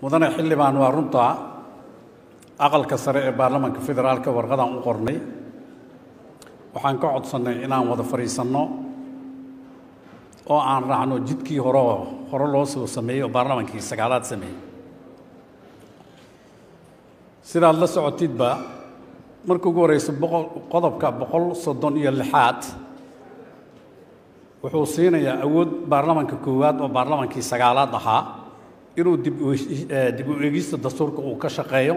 Mudane xildhibaan, waa runtaa, aqalka sare ee baarlamaanka federaalka warqadaan u qornay, waxaan ka codsannay inaan wada fadhiisanno oo aan raacno jidkii hore hore loo soo sameeyey oo baarlamaankii sagaalaad sameeyey. Sidaad la socotidba, marka ugu horeysa boqol qodobka 136aad wuxuu siinayaa awood baarlamaanka koowaad oo baarlamaankii sagaalaad ahaa inuu dib u eegista dastuurka uu ka shaqeeyo.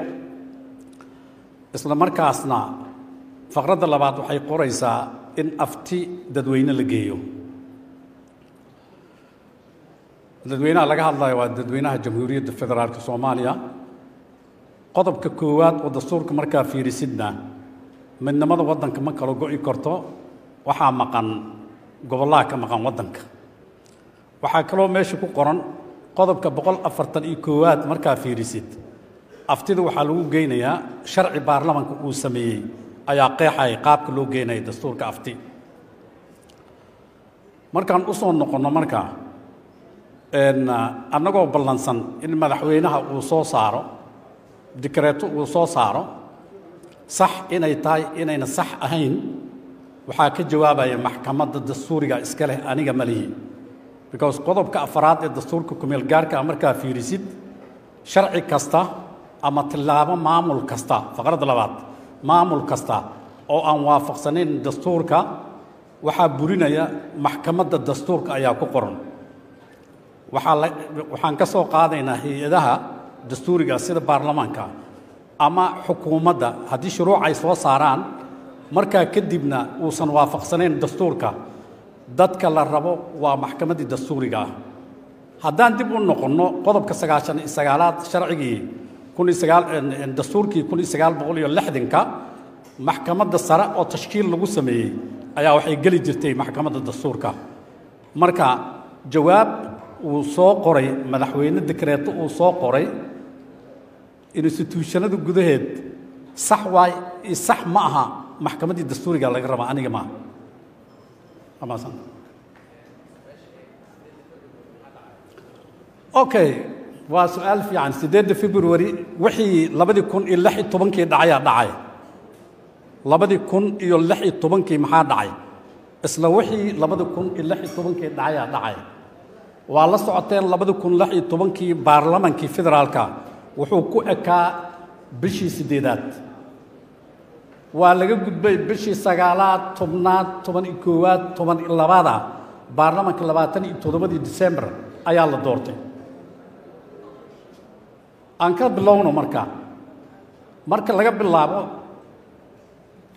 Isla markaasna faqradda labaad waxay qoraysaa in afti dadweyne la geeyo. Dadweynaha laga hadlayo waa dadweynaha Jamhuuriyadda Federaalka Soomaaliya. Qodobka koowaad oo dastuurka markaa fiirisidna, midnimada waddanka ma kala go'i karto. Waxaa maqan gobollaha ka maqan waddanka. Waxaa kaloo meesha ku qoran qodobka 141aad markaa fiirisid, aftida waxaa lagu geynayaa sharci baarlamanka uu sameeyey ayaa qeexaya qaabka loo geynaya dastuurka afti. Markaan u soo noqonno, markaa annagoo ballansan in madaxweynaha uu soo saaro dikreeto uu soo saaro, sax inay tahay inayna sax ahayn waxaa ka jawaabaya maxkamadda dastuuriga iska leh, aniga ma lihi, because qodobka afaraad ee dastuurka kumeel gaarka ah markaa fiirisid, sharci kasta ama tillaabo maamul kasta, faqradda labaad, maamul kasta oo aan waafaqsanayn dastuurka waxaa burinaya maxkamadda dastuurka ayaa ku qoran. Waxaa la waxaan ka soo qaadaynaa hay-adaha dastuuriga sida baarlamaanka ama xukuumadda, haddii shuruuc ay soo saaraan markaa kadibna uusan waafaqsanayn dastuurka, dadka la rabo waa maxkamaddii dastuuriga ah. Haddaan dib u noqonno qodobka 99aad, sharcigii kun iyo sagaal dastuurkii 1960-ka, maxkamadda sare oo tashkiil lagu sameeyey ayaa waxay geli jirtay maxkamadda dastuurka. Marka jawaab uu soo qoray madaxweyne, dikreeto uu soo qoray instituushanada gudaheed, sax waay sax ma aha, maxkamaddii dastuuriga laga rabaa, aniga maaha. Amaasan. Okay, waa su-aal fiican. 8-da February wixii 2016-kii dhacayaa dhacay. 2016-kii maxaa dhacay? Isla wixii 2016-kii dhacayaa dhacay. Waa la socoteen, 2016-kii baarlamankii federaalka wuxuu ku ekaa bishii sideedaad. Waa laga gudbay bishii sagaalaad, 10aad, 11aad, 12aada. Baarlamanka 27-dii December ayaa la doortay. Aan ka bilowno marka, marka laga bilaabo,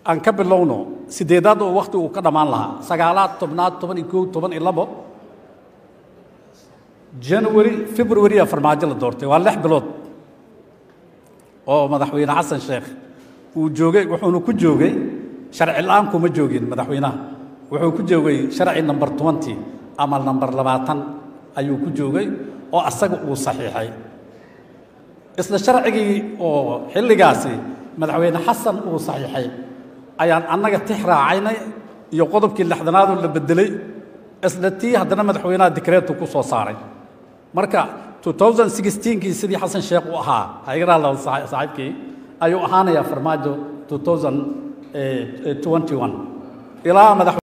aan ka bilowno sideedaad oo wakti uu ka dhammaan lahaa, sagaalaad, 10aad, 11, 12, January, February Farmaajo la doortay. Waa 6 bilood oo madaxweyne Xasan Sheekh uu joogay. Wuxuuna ku joogay sharci la'aan kuma joogin madaxweynaha, wuxuu ku joogay sharci number 20 ama number 20 ayuu ku joogay oo asaga uu saxiixay. Isla sharcigii oo xilligaasi madaxweyne Xasan uu saxiixay ayaan annaga tix raacaynay iyo qodobkii 60aadoo la bedelay. Isla tii haddana madaxweynaha dikreetu ku soo saaray. Marka 2016kii sidii Xasan Sheekh uu ahaa, haygaraa saaxiibkii ayuu ahaanayaa Farmaajo 2021 ilaa madax.